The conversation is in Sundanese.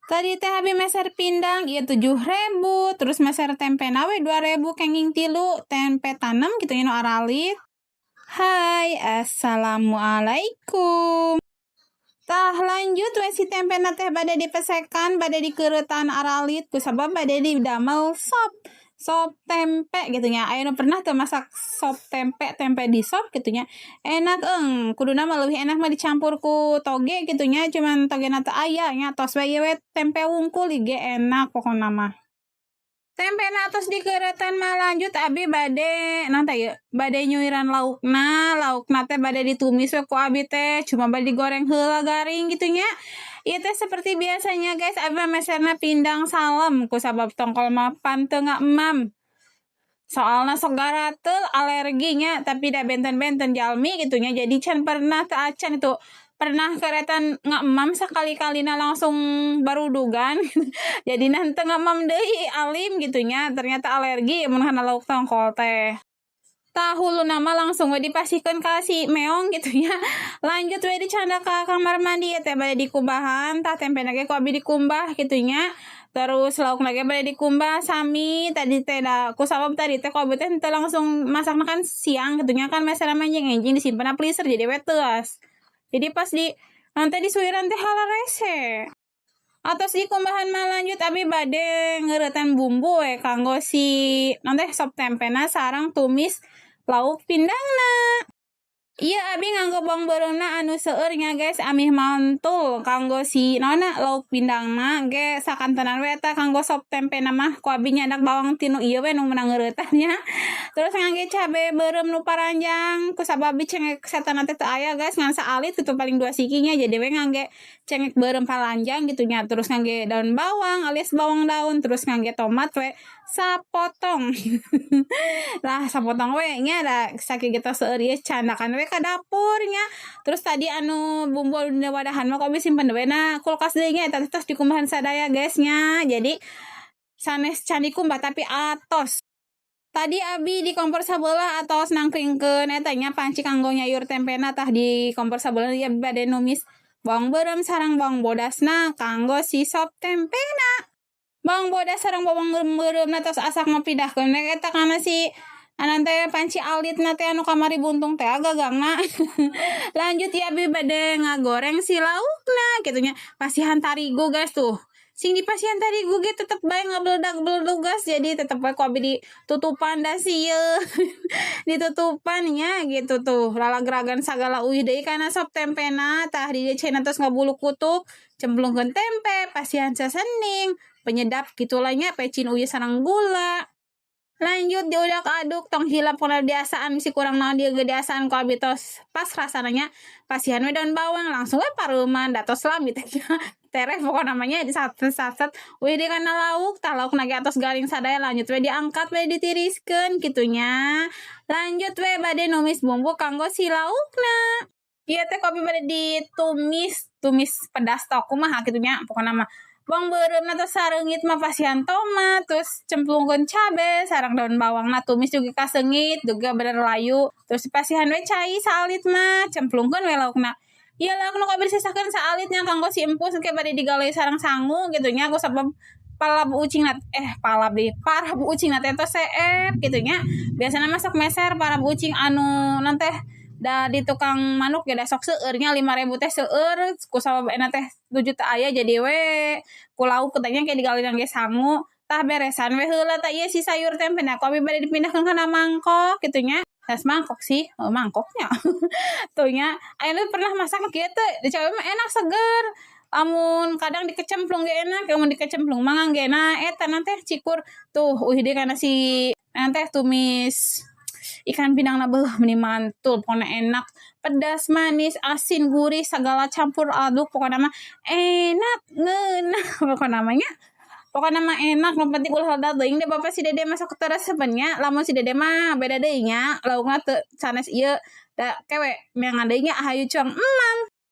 Tadi teh abi meser pindang ieu 7.000, terus meser tempena we 2.000 kenging tilu, tempe tanem kitu nya nu aralit. Hai, assalamualaikum. Tah, lanjut we si tempena teh bade dipesekan, bade dikeuretan aralit kusabab bade didamel sop. Sop tempe gitu nya. Aya nu pernah teu masak sop tempe, tempe di sop gitu nya? Enak kuduna mah leuwih enak mah dicampur ku toge gitu nya, cuman togena teu aya nya, tos we ieu we tempe wungkul ge enak pokona mah. Tempena tos dikeuretan mah, lanjut abi bade naon teh ieu, bade nyuiran laukna. Laukna teh bade ditumis we ku abi teh, cuma bade digoreng heula garing gitu nya. Ieu teh seperti biasanya, guys, abi mah meserna pindang salem kusabab tongkol mah pan teu ngaemam. Soalna sok garateul, alergi nya, tapi da benten-benten jalmi gitu nya, jadi can pernah teu acan itu pernah keretan ngaemam, sakali-kalina langsung barudugan, jadina henteu ngaemam deui, alim gitu nya, ternyata alergi mun kana lauk tongkol teh. Tah, huluna mah langsung we dipasihkeun ka si meong gitu nya. Lanjut we dicandak ka kamar mandi, ieu teh bade dikumbahan. Tah, tempena ge ku abi dikumbah gitu nya. Terus laukna ge bade dikumbah sami tadi teh, da kusabab tadi teh ku abi teh henteu langsung masakna kan siang gitu nya, kan meserna mah enjing-enjing, disimpen na freezer, jadi we teuas. Jadi pas di nanti disuiran teh hararese. Atos dikumbahan mah, lanjut abi bade ngeuretan bumbu we kanggo si naon teh, sop tempena sareng tumis lauk pindangna. Ieu abi nganggo bawang beureumna anu seueur nya, guys, amih mantul kanggo si naonna, lauk pindangna ge sakantenan we eta. Kanggo sop tempena mah ku abi nyandak bawang tinu ieu we nu meunang ngeuretan nya. Terus ngangge cabe beureum nu paranjang kusabab cengek setan teh teu aya, guys, ngan saalit gitu, paling dua siki nya, jadi we ngangge cengek beureum paranjang gitu nya. Terus ngangge daun bawang alias bawang daun, terus ngangge tomat we sapotong lah, sapotong we nya, da sakitu seueur ieu candakan we ka dapur nya. Terus tadi anu bumbu anu wadahan mah ku abi simpen we na kulkas deui nya. Eta tos dikumbahan sadaya, guys, nya, jadi sanes can dikumbah tapi atos. Tadi abi di kompor sabelah atos nangkringkeun eta nya, panci kanggo nyayur tempena. Tah, di kompor sabelah ieu bade numis bawang beureum sareng bawang bodasna kanggo si sop tempena. Bawang bodas sareng bawang beureumna tos asak mah, pindahkeun we eta kana si anu teh, panci alitna teh anu kamari buntung teh gagangna. Lanjut ya, abi bade ngagoreng si laukna kitu nya. Pasihan tarigu, guys, tuh. Sing dipasihan tarigu ge tetep bae ngabeledak-beledug, guys, jadi tetep bae ku abi ditutupan da sieun ditutupan nya gitu. Tuh, lalagragan sagala uih deui kana sop tempena. Tah, di dieu cenah tos ngabulukutuk, cemplungkeun tempe, pasihan seasoning, penyedap gitulah nya, pecin uyah sareng gula. Lanjut diudak aduk, tong hilap kana diasaan si kurang naon dieu ge, diasaan ku abi tos pas rasana nya, pasihan we daun bawang, langsung we pareuman da tos lami teh tereh pokona mah nya, disat-sat uih deui kana lauk. Tah, laukna ge atos garing sadaya, lanjut we diangkat we, ditiriskeun kitu nya. Lanjut we bade numis bumbu kanggo si laukna. Ieu teh ku abi bade ditumis, tumis pedas tah kumaha kitu nya. Pokona mah bawang beureumna tos sareungit mah, pasihan tomat, terus cemplungkeun cabe sareng daun bawangna, tumis dugi ka seungit, dugi bener layu, terus dipasihan we cai saalit mah, cemplungkeun we laukna. Ieu lauk nu abi disesakeun saalit nya, kanggo si empus, engke bade digalih sareng sangu gitu nya, kusabab palab ucing eh palab deui, parab ucing teh tos seep gitu nya. Biasana mah sok meser parab ucing anu naon teh, da di tukang manuk ge da sok seueur nya, 5.000 teh seueur. Kusabab euna teh 7 teu aya, jadi we ku lauk katanya ke digalih ge sangu. Tah, beresan we heula. Tah, ieu si sayur tempe ku abi bade dipindahkeun kana mangkok kitu nya. Tas mangkok sih, oh, mangkoknya tuh nya. Aya pernah masak kieu teu? Dicoba mah enak, seger. Lamun kadang dikecemplung ge enak, lamun dikecemplung mah nganggena eta naon teh, cikur. Tuh, uih deui kana si naon teh, tumis ikan pindangna. Beuh, meni mantul pokona, enak, pedas, manis, asin, gurih, segala campur aduk, pokona mah enak ngeunah pokona mah nya. Pokona mah enak, nu penting ulah leda teuing deh bapak si dede masak teresepen nya. Lamun si dede mah beda deui nya laukna, teu sanes ieu da kewe meangan deui nya. Hayu cuang emam.